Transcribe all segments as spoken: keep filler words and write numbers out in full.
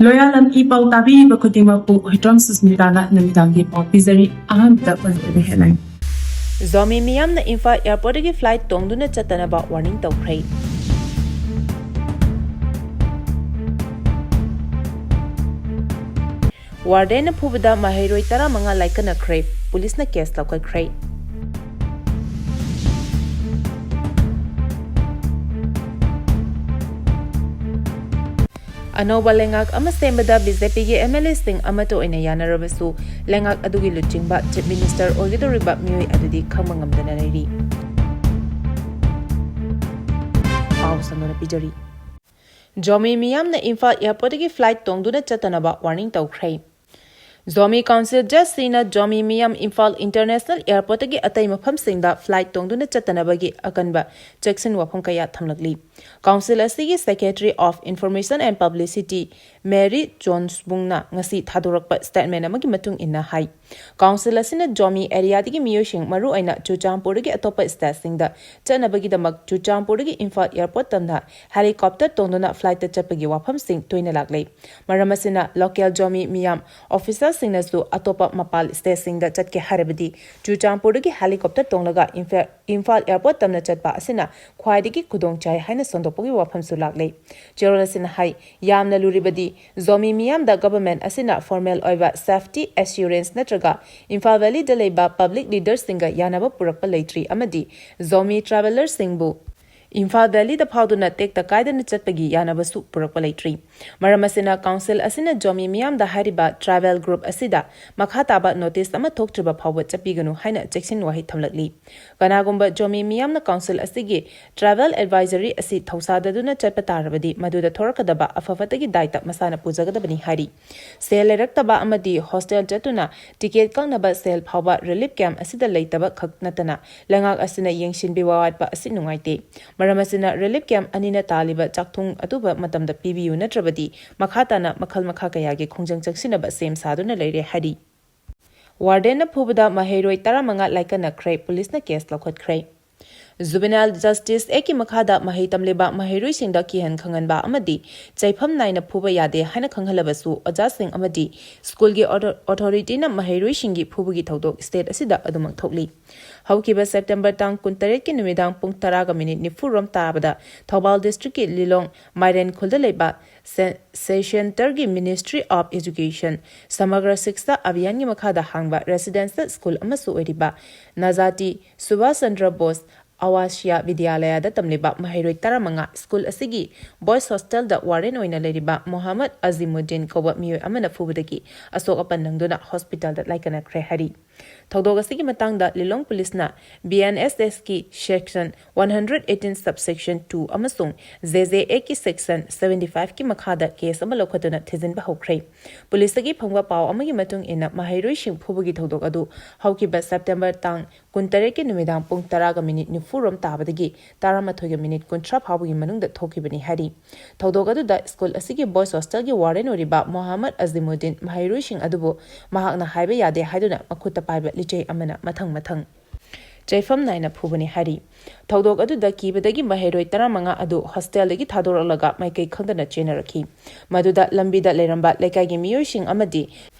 ꯂꯣꯌꯥꯂꯝ E ꯄꯥꯎ ꯇꯥꯕꯤꯔꯤꯕ ꯈꯨꯗꯤꯡꯃꯛꯄꯨ ꯍꯨꯏꯗ꯭ꯔꯣꯝ ꯁꯨꯁꯃꯤꯇꯥꯅ ꯅꯨꯃꯤꯗꯥꯡꯒꯤ ꯄꯥꯎ ꯄꯤꯖꯔꯤ꯫ ꯑꯍꯥꯟꯕꯗ ꯃꯔꯨꯑꯣꯏꯕ headline꯫ ꯖꯣꯃꯤ ꯃꯤꯌꯥꯝꯅ ꯏꯝꯐꯥꯜ airport ꯇꯒꯤ flight ꯇꯣꯡꯗꯨꯅ ꯆꯠꯇꯅꯕ warning ꯇꯧꯈ꯭ꯔꯦ꯫ Warden ꯅ ꯐꯨꯕꯗ ꯃꯍꯩꯔꯣꯏ ꯇꯔꯥꯃꯉꯥ ꯂꯥꯏꯀꯠꯅꯈ꯭ꯔꯦ, police ꯅ case ꯂꯧꯈꯠꯈ꯭ꯔꯦ꯫ ꯑꯅꯧꯕ ꯂꯩꯉꯥꯛ ꯑꯃ ꯁꯦꯝꯕꯗ BJP ꯒꯤ MLA ꯁꯤꯡ ꯑꯃꯠꯇ ꯑꯣꯏꯅ ꯌꯥꯅꯔꯕꯁꯨ, ꯂꯩꯉꯥꯛ ꯑꯗꯨꯒꯤ ꯂꯨꯆꯤꯡꯕ Chief Minister ꯑꯣꯏꯒꯗꯧꯔꯤꯕ ꯃꯤꯑꯣꯏ ꯑꯗꯨꯗꯤ ꯈꯪꯕ ꯉꯝꯗꯅ ꯂꯩꯔꯤ꯫ ꯄꯥꯎ ꯁꯟꯗꯣꯛꯅ ꯄꯤꯖꯔꯤ꯫ ꯖꯣꯃꯤ ꯃꯤꯌꯥꯝꯅ ꯏꯝꯐꯥꯜ airport ꯇꯒꯤ flight ꯇꯣꯡꯗꯨꯅ ꯆꯠꯇꯅꯕ warning ꯇꯧꯈ꯭ꯔꯦ꯫ ꯖꯣꯃꯤ Council Judge ꯁꯤꯡꯅ ꯖꯣꯃꯤ ꯃꯤꯌꯥꯝ ꯏꯝꯐꯥꯜ International Airport ꯇꯒꯤ ꯑꯇꯩ ꯃꯐꯝꯁꯤꯡꯗ flight ꯇꯣꯡꯗꯨꯅ ꯆꯠꯇꯅꯕꯒꯤ ꯑꯀꯟꯕ ꯆꯦꯛꯁꯤꯟ ꯋꯥꯐꯝ ꯀꯌꯥ ꯊꯝꯂꯛꯂꯤ꯫ Council ꯑꯁꯤꯒꯤ Secretary of Information and Publicity Mary Jones Bung ꯅ ꯉꯁꯤ ꯊꯥꯗꯣꯔꯛꯄ statement ꯑꯃꯒꯤ ꯃꯇꯨꯡ ꯏꯟꯅ ꯍꯥꯏ, Council ꯑꯁꯤꯅ ꯖꯣꯃꯤ area ꯗꯒꯤ ꯃꯤꯑꯣꯏꯁꯤꯡ, ꯃꯔꯨꯑꯣꯏꯅ ꯆꯨꯔꯆꯥꯟꯄꯨꯔꯗꯒꯤ ꯑꯇꯣꯞꯄ state ꯁꯤꯡꯗ ꯆꯠꯅꯕꯒꯤꯗꯃꯛ ꯆꯨꯔꯆꯥꯟꯄꯨꯔꯗꯒꯤ ꯏꯝꯐꯥꯜ airport ꯇꯝꯅ helicopter ꯇꯣꯡꯗꯨꯅ flight ꯇ ꯆꯠꯄꯒꯤ ꯋꯥꯐꯝꯁꯤꯡ ꯇꯣꯏꯅ ꯂꯥꯛꯂꯦ꯫ ꯃꯔꯝ ꯑꯁꯤꯅ local ꯖꯣꯃꯤ ꯃꯤꯌꯥꯝ officer ꯁꯤꯡꯅꯁꯨ ꯑꯇꯣꯞꯄ ꯃꯄꯥꯜ state ꯁꯤꯡꯗ ꯆꯠꯀꯦ ꯍꯥꯏꯔꯕꯗꯤ ꯆꯨꯔꯆꯥꯟꯄꯨꯔꯗꯒꯤ helicopter ꯇꯣꯡꯂꯒ ꯏꯝꯐꯥꯜ, ꯏꯝꯐꯥꯜ airport ꯇꯝꯅ ꯆꯠꯄ ꯑꯁꯤꯅ ꯈ꯭ꯋꯥꯏꯗꯒꯤ ꯈꯨꯗꯣꯡ ꯆꯥꯏ ꯍꯥꯏꯅ ꯁꯟꯗꯣꯛꯄꯒꯤ ꯋꯥꯐꯝꯁꯨ ꯂꯥꯛꯂꯦ꯫ ꯆꯦꯔꯣꯜ ꯑꯁꯤꯅ ꯍꯥꯏ, ꯌꯥꯝꯅ ꯂꯨꯔꯤꯕꯗꯤ ꯖꯣꯃꯤ ꯃꯤꯌꯥꯝꯗ government ꯑꯁꯤꯅ formal ꯑꯣꯏꯕ safety assurance ꯅꯠꯇ꯭ꯔꯒ ꯏꯝꯐꯥꯜ valley ꯗ ꯂꯩꯕ public leader ꯁꯤꯡꯒ ꯌꯥꯅꯕ ꯄꯨꯔꯛꯄ ꯂꯩꯇ꯭ꯔꯤ ꯑꯃꯗꯤ ꯖꯣꯃꯤ traveller ꯁꯤꯡꯕꯨ ꯏꯝꯐꯥꯜ valley ꯗ ꯐꯥꯎꯗꯨꯅ ꯇꯦꯛꯇ ꯀꯥꯏꯗꯅ ꯆꯠꯄꯒꯤ ꯌꯥꯅꯕꯁꯨ ꯄꯨꯔꯛꯄ ꯂꯩꯇ꯭ꯔꯤ꯫ ꯃꯔꯝ ꯑꯁꯤꯅ Council ꯑꯁꯤꯅ ꯖꯣꯃꯤ ꯃꯤꯌꯥꯝꯗ ꯍꯥꯏꯔꯤꯕ travel group ꯑꯁꯤꯗ ꯃꯈꯥ ꯇꯥꯕ notice ꯑꯃ ꯊꯣꯛꯇ꯭ꯔꯤꯕ ꯐꯥꯎꯕ ꯆꯠꯄꯤꯒꯅꯨ ꯍꯥꯏꯅ ꯆꯦꯛꯁꯤꯟ ꯋꯥꯍꯩ ꯊꯝꯂꯛꯂꯤ꯫ ꯀꯅꯥꯒꯨꯝꯕ ꯖꯣꯃꯤ ꯃꯤꯌꯥꯝꯅ Council ꯑꯁꯤꯒꯤ travel advisory ꯑꯁꯤ ꯊꯧꯁꯥꯗꯗꯨꯅ ꯆꯠꯄ ꯇꯥꯔꯕꯗꯤ, ꯃꯗꯨꯗ ꯊꯣꯔꯛꯀꯗꯕ ꯑꯐ ꯐꯠꯇꯒꯤ ꯗꯥꯏꯇ ꯃꯁꯥꯅ ꯄꯨꯖꯒꯗꯕꯅꯤ ꯍꯥꯏꯔꯤ꯫ ꯁꯦꯜ ꯂꯩꯔꯛꯇꯕ ꯑꯃꯗꯤ hostel ꯆꯠꯇꯨꯅ ticket ꯀꯛꯅꯕ ꯁꯦꯜ ꯐꯥꯎꯕ relief camp ꯑꯁꯤꯗ ꯂꯩꯇꯕ ꯈꯛ ꯅꯠꯇꯅ, ꯂꯩꯉꯥꯛ ꯑꯁꯤꯅ ꯌꯦꯡꯁꯤꯟꯕꯤꯕ ꯋꯥꯠꯄ ꯑꯁꯤ ꯅꯨꯡꯉꯥꯏꯇꯦ꯫ ꯃꯔꯝ ꯑꯁꯤꯅ relief camp ꯑꯅꯤꯅ ꯇꯥꯜꯂꯤꯕ ꯆꯥꯛꯊꯨꯡ ꯑꯊꯨꯕ ꯃꯇꯝꯗ ꯄꯤꯕꯤꯌꯨ, ꯅꯠꯇ꯭ꯔꯕꯗꯤ ꯃꯈꯥ ꯇꯥꯅ ꯃꯈꯜ ꯃꯈꯥ ꯀꯌꯥꯒꯤ ꯈꯣꯡꯖꯪ ꯆꯪꯁꯤꯟꯅꯕ ꯁꯦꯝ ꯁꯥꯗꯨꯅ ꯂꯩꯔꯦ ꯍꯥꯏꯔꯤ꯫ Warden ꯅ ꯐꯨꯕꯗ ꯃꯍꯩꯔꯣꯏ ꯇꯔꯥꯃꯉꯥ ꯂꯥꯏꯀꯠꯅꯈ꯭ꯔꯦ, police ꯅ case ꯂꯧꯈꯠꯈ꯭ꯔꯦ꯫ Juvenile Justice Actꯀꯤ ꯃꯈꯥꯗ ꯃꯍꯩ ꯇꯝꯂꯤꯕ ꯃꯍꯩꯔꯣꯏꯁꯤꯡꯗ ꯀꯤꯍꯟ ꯈꯪꯍꯟꯕ ꯑꯃꯗꯤ ꯆꯩꯐꯝ ꯅꯥꯏꯅ ꯐꯨꯕ ꯌꯥꯗꯦ ꯍꯥꯏꯅ ꯈꯪꯍꯜꯂꯕꯁꯨ, ꯑꯣꯖꯥꯁꯤꯡ ꯑꯃꯗꯤ ꯁ꯭ꯀꯨꯜꯒꯤ ꯑꯣꯊꯣ-, ꯑꯣꯊꯣꯔꯤꯇꯤꯅ ꯃꯍꯩꯔꯣꯏꯁꯤꯡꯒꯤ ꯐꯨꯕꯒꯤ ꯊꯧꯗꯣꯛ ꯁ꯭ꯇꯦꯠ ꯑꯁꯤꯗ ꯑꯗꯨꯃꯛ ꯊꯣꯛꯂꯤ꯫ ꯍꯧꯈꯤꯕ ꯁꯦꯞꯇꯦꯝꯕꯔ ꯇꯥꯡ ꯀꯨꯟꯇꯔꯦꯠꯀꯤ ꯅꯨꯃꯤꯗꯥꯡ ꯄꯨꯡ ꯇꯔꯥꯒ ꯃꯤꯅꯤꯠ ꯅꯤꯐꯨ ꯔꯣꯝ ꯇꯥꯕꯗ ꯊꯧꯕꯥꯜ ꯗꯤꯁꯇ꯭ꯔꯤꯛꯀꯤ ꯂꯤꯂꯣꯡ ꯃꯥꯏꯔꯦꯟ ꯈꯨꯜꯗ ꯂꯩꯕ ꯁꯦ-, ꯁꯦꯟꯇꯔꯒꯤ Ministry of Education ꯁꯃꯒ꯭ꯔ ꯁꯤꯛꯁꯥ ꯑꯚꯤꯌꯥꯟꯒꯤ ꯃꯈꯥꯗ ꯍꯥꯡꯕ ꯔꯦꯁꯤꯗꯦꯟꯁꯤꯌꯦꯜ ꯁ꯭ꯀꯨꯜ ꯑꯃꯁꯨ ꯑꯣꯏꯔꯤꯕ ꯅꯖꯥꯇꯤ ꯁꯨꯚꯥꯁ ꯆꯟꯗ꯭ꯔ ꯕꯣꯁ ꯑꯋꯥꯁꯤꯌꯥ ꯕꯤꯗ꯭ꯌꯥꯂꯌꯥꯗ ꯇꯝꯂꯤꯕ ꯃꯍꯩꯔꯣꯏ ꯇꯔꯥꯃꯉꯥ ꯁ꯭ꯀꯨꯜ ꯑꯁꯤꯒꯤ ꯕꯣꯏꯁ ꯍꯣꯁꯇꯦꯜꯗ ꯋꯥꯔꯗꯦꯟ ꯑꯣꯏꯅ ꯂꯩꯔꯤꯕ ꯃꯣꯍꯥꯃꯗ ꯑꯖꯤꯃꯨꯗꯗꯤꯟ ꯀꯧꯕ ꯃꯤꯑꯣꯏ ꯑꯃꯅ ꯐꯨꯕꯗꯒꯤ ꯑꯁꯣꯛ ꯑꯄꯟ ꯅꯪꯗꯨꯅ ꯍꯣꯁꯄꯤꯇꯥꯜꯗ ꯂꯥꯏꯀꯠꯅꯈ꯭ꯔꯦ ꯍꯥꯏꯔꯤ꯫ ꯊꯧꯗꯣꯛ ꯑꯁꯤꯒꯤ ꯃꯇꯥꯡꯗ ꯂꯤꯂꯣꯡ ꯄꯨꯂꯤꯁꯅ B N S S ꯀꯤ section one hundred eighteen subsection two ꯑꯃꯁꯨꯡ J J Actꯀꯤ section seventy fiveꯀꯤ ꯃꯈꯥꯗ ꯀꯦꯁ ꯑꯃ ꯂꯧꯈꯠꯇꯨꯅ ꯊꯤꯖꯤꯟꯕ ꯍꯧꯈ꯭ꯔꯦ꯫ ꯄꯨꯂꯤꯁꯇꯒꯤ ꯐꯪꯕ ꯄꯥꯎ ꯑꯃꯒꯤ ꯃꯇꯨꯡ ꯏꯟꯅ, ꯃꯍꯩꯔꯣꯏꯁꯤꯡ ꯐꯨꯕꯒꯤ ꯊꯧꯗꯣꯛ ꯑꯗꯨ ꯍꯧꯈꯤꯕ ꯁꯦꯞꯇꯦꯝꯕꯔ ꯇꯥꯡ ꯀꯨꯟꯇꯔꯦꯠꯀꯤ ꯅꯨꯃꯤꯗꯥꯡ ꯄꯨꯡ ꯇꯔꯥꯒ ꯃꯤꯅꯤꯠ ꯅꯤꯐꯨ ꯔꯣꯝ ꯇꯥꯕꯗꯒꯤ ꯇꯔꯥꯃꯥꯊꯣꯏꯒ ꯃꯤꯅꯤꯠ ꯀꯨꯟꯊ꯭ꯔꯥ ꯐꯥꯎꯕꯒꯤ ꯃꯅꯨꯡꯗ ꯊꯣꯛꯈꯤꯕꯅꯤ ꯍꯥꯏꯔꯤ꯫ ꯊꯧꯗꯣꯛ ꯑꯗꯨꯗ ꯁ꯭ꯀꯨꯜ ꯑꯁꯤꯒꯤ ꯕꯣꯏꯁ ꯍꯣꯁꯇꯦꯜꯒꯤ ꯋꯥꯔꯗꯦꯟ ꯑꯣꯏꯔꯤꯕ ꯃꯣꯍꯥꯃꯗ ꯑꯖꯤꯃꯨꯗꯗꯤꯟ ꯃꯍꯩꯔꯣꯏꯁꯤꯡ ꯑꯗꯨꯕꯨ ꯃꯍꯥꯛꯅ ꯍꯥꯏꯕ ꯌꯥꯗꯦ ꯍꯥꯏꯗꯨꯅ ꯃꯈꯨꯠꯇ ꯄꯥꯏꯕ ꯂꯤꯆꯩ ꯑꯃꯅ ꯃꯊꯪ ꯃꯊꯪ ꯆꯩꯐꯝ ꯅꯥꯏꯅ ꯐꯨꯕꯅꯤ ꯍꯥꯏꯔꯤ꯫ ꯊꯧꯗꯣꯛ ꯑꯗꯨꯗ ꯀꯤꯕꯗꯒꯤ ꯃꯍꯩꯔꯣꯏ ꯇꯔꯥꯃꯉꯥ ꯑꯗꯨ ꯍꯣꯁꯇꯦꯜꯗꯒꯤ ꯊꯥꯗꯣꯔꯛꯂꯒ ꯃꯥꯏꯀꯩ ꯈꯪꯗꯅ ꯆꯦꯟꯅꯔꯛꯈꯤ꯫ ꯃꯗꯨꯗ ꯂꯝꯕꯤꯗ ꯂꯩꯔꯝꯕ ꯂꯩꯀꯥꯏꯒꯤ ꯃꯤꯑꯣꯏꯁꯤꯡ ꯑꯃꯗꯤ